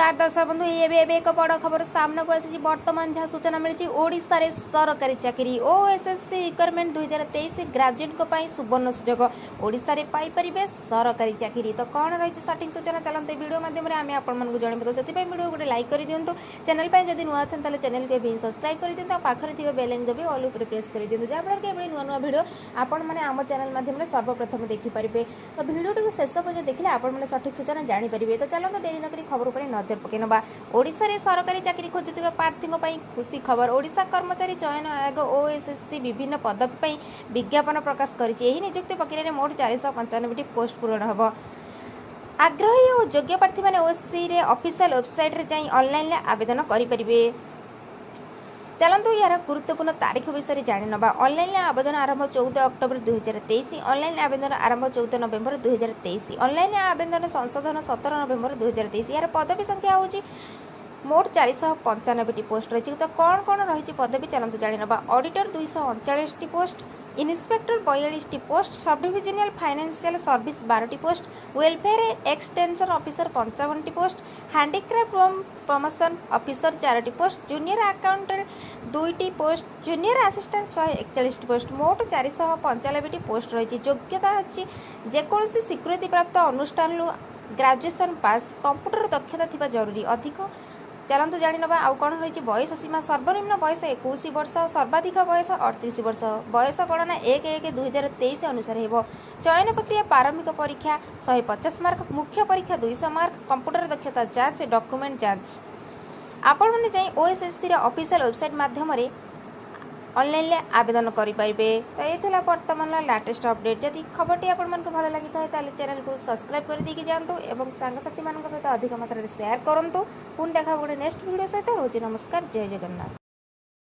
ନମସ୍କାର ଦର୍ଶକ ବନ୍ଧୁ, ଏବେ ଏବେ ଏକ ବଡ଼ ଖବର ସାମ୍ନାକୁ ଆସିଛି। ବର୍ତ୍ତମାନ ଯାହା ସୂଚନା ମିଳିଛି, ଓଡ଼ିଶାରେ ସରକାରୀ ଚାକିରି ଓଏସ୍ଏସ୍ସି ରିକ୍ରୁଟମେଣ୍ଟ 2023 ଗ୍ରାଜୁଏଟ୍ଙ୍କ ପାଇଁ ସୁବର୍ଣ୍ଣ ସୁଯୋଗ। ଓଡ଼ିଶାରେ ପାଇପାରିବେ ସରକାରୀ ଚାକିରି। ତ କ'ଣ ରହିଛି ସଠିକ୍ ସୂଚନା, ଚାଲନ୍ତୁ ଏ ଭିଡ଼ିଓ ମାଧ୍ୟମରେ ଆମେ ଆପଣମାନଙ୍କୁ ଜଣାଇବୁ। ତ ସେଥିପାଇଁ ଭିଡ଼ିଓ ଗୋଟେ ଲାଇକ୍ କରିଦିଅନ୍ତୁ। ଚ୍ୟାନେଲ୍ ପାଇଁ ଯଦି ନୂଆ ଅଛନ୍ତି, ତାହେଲେ ଚ୍ୟାନେଲକୁ ଏବେ ହିଁ ସବସ୍କ୍ରାଇବ୍ କରିଦିଅନ୍ତୁ ଆଉ ପାଖରେ ଥିବା ବେଲ୍ ଆଇକନ୍ ଦବାଇ ଅଲ୍ ଉପରେ ପ୍ରେସ୍ କରିଦିଅନ୍ତୁ, ଯାହାଫଳରେ କି ଏଭଳି ନୂଆ ନୂଆ ଭିଡ଼ିଓ ଆପଣମାନେ ଆମ ଚ୍ୟାନେଲ୍ ମାଧ୍ୟମରେ ସର୍ବପ୍ରଥମେ ଦେଖିପାରିବେ। ତ ଭିଡ଼ିଓଟିକୁ ଶେଷ ପର୍ଯ୍ୟନ୍ତ ଦେଖିଲେ ଆପଣମାନେ ସଠିକ୍ ସୂଚନା ଜାଣିପାରିବେ। ତ ଚାଲନ୍ତୁ, ଡେରି ନକରି ଖବର ଉପରେ ନଜର ପକାଇ ନେବା। ଓଡ଼ିଶାରେ ସରକାରୀ ଚାକିରି ଖୋଜୁଥିବା ପ୍ରାର୍ଥୀଙ୍କ ପାଇଁ ଖୁସି ଖବର। ଓଡ଼ିଶା କର୍ମଚାରୀ ଚୟନ ଆୟୋଗ ଓଏସ୍ଏସ୍ସି ବିଭିନ୍ନ ପଦବୀ ପାଇଁ ବିଜ୍ଞାପନ ପ୍ରକାଶ କରିଛି। ଏହି ନିଯୁକ୍ତି ପ୍ରକ୍ରିୟାରେ ମୋଟ 495ଟି ପୋଷ୍ଟ ପୂରଣ ହେବ। ଆଗ୍ରହୀ ଓ ଯୋଗ୍ୟ ପ୍ରାର୍ଥୀମାନେ ଓଏସ୍ଏସ୍ସିର ଅଫିସିଆଲ ୱେବସାଇଟ୍ରେ ଯାଇ ଅନଲାଇନରେ ଆବେଦନ କରିପାରିବେ। ଚାଲନ୍ତୁ, ଏହାର ଗୁରୁତ୍ୱପୂର୍ଣ୍ଣ ତାରିଖ ବିଷୟରେ ଜାଣିନେବା। ଅନଲାଇନରେ ଆବେଦନ ଆରମ୍ଭ 14 ଅକ୍ଟୋବର 2023। ଅନଲାଇନ୍ ଆବେଦନ ଆରମ୍ଭ 14 ନଭେମ୍ବର 2023। ଅନଲାଇନ୍ ଆବେଦନ ସଂଶୋଧନ 17 ନଭେମ୍ବର 2023। ଏହାର ପଦବୀ ସଂଖ୍ୟା ହେଉଛି ମୋଟ 495ଟି ପୋଷ୍ଟ ରହିଛି। ତ କ'ଣ କ'ଣ ରହିଛି ପଦବୀ, ଚାଲନ୍ତୁ ଜାଣିନେବା। ଅଡ଼ିଟର 239ଟି ପୋଷ୍ଟ, ଇନ୍ସପେକ୍ଟର 42ଟି post, sub divisional financial service 12ଟି post, welfare extension officer 55ଟି post, handicraft promotion officer ଚାରୋଟି ପୋଷ୍ଟ, ଜୁନିୟର ଆକାଉଣ୍ଟାଣ୍ଟ ଦୁଇଟି ପୋଷ୍ଟ, ଜୁନିୟର ଆସିଷ୍ଟାଣ୍ଟ 141ଟି ପୋଷ୍ଟ। ମୋଟ 495ଟି ପୋଷ୍ଟ ରହିଛି। ଯୋଗ୍ୟତା ଅଛି ଯେକୌଣସି ସ୍ୱୀକୃତିପ୍ରାପ୍ତ ଅନୁଷ୍ଠାନରୁ ଗ୍ରାଜୁଏସନ୍ ପାସ୍, କମ୍ପ୍ୟୁଟର ଦକ୍ଷତା ଥିବା ଜରୁରୀ ଅଧିକ। ଚାଲନ୍ତୁ ଜାଣିନେବା ଆଉ କ'ଣ ରହିଛି ବୟସ ସୀମା। ସର୍ବନିମ୍ନ ବୟସ 21 ବର୍ଷ, ସର୍ବାଧିକ ବୟସ 38 ବର୍ଷ। ବୟସ ଗଣନା 1/1/2023 ଅନୁସାରେ ହେବ। ଚୟନ ପ୍ରକ୍ରିୟା ପ୍ରାରମ୍ଭିକ ପରୀକ୍ଷା 150 ମାର୍କ, ମୁଖ୍ୟ ପରୀକ୍ଷା 200 ମାର୍କ, କମ୍ପ୍ୟୁଟର ଦକ୍ଷତା ଯାଞ୍ଚ, ଡକୁମେଣ୍ଟ ଯାଞ୍ଚ। ଆପଣମାନେ ଯାଇ ଓଏସ୍ଏସ୍ସିର ଅଫିସିଆଲ ୱେବସାଇଟ୍ ମାଧ୍ୟମରେ ଅନଲାଇନରେ ଆବେଦନ କରିପାରିବେ। ତ ଏ ଥିଲା ବର୍ତ୍ତମାନର ଲାଟେଷ୍ଟ ଅପଡେଟ୍। ଯଦି ଖବରଟି ଆପଣମାନଙ୍କୁ ଭଲ ଲାଗିଥାଏ, ତାହେଲେ ଚ୍ୟାନେଲକୁ ସବସ୍କ୍ରାଇବ୍ କରିଦେଇକି ଯାଆନ୍ତୁ ଏବଂ ସାଙ୍ଗସାଥିମାନଙ୍କ ସହିତ ଅଧିକ ମାତ୍ରାରେ ସେୟାର କରନ୍ତୁ। ପୁଣି ଦେଖା ଗୋଟେ ନେକ୍ସଟ ଭିଡ଼ିଓ ସହିତ। ରହୁଛି, ନମସ୍କାର, ଜୟ ଜଗନ୍ନାଥ।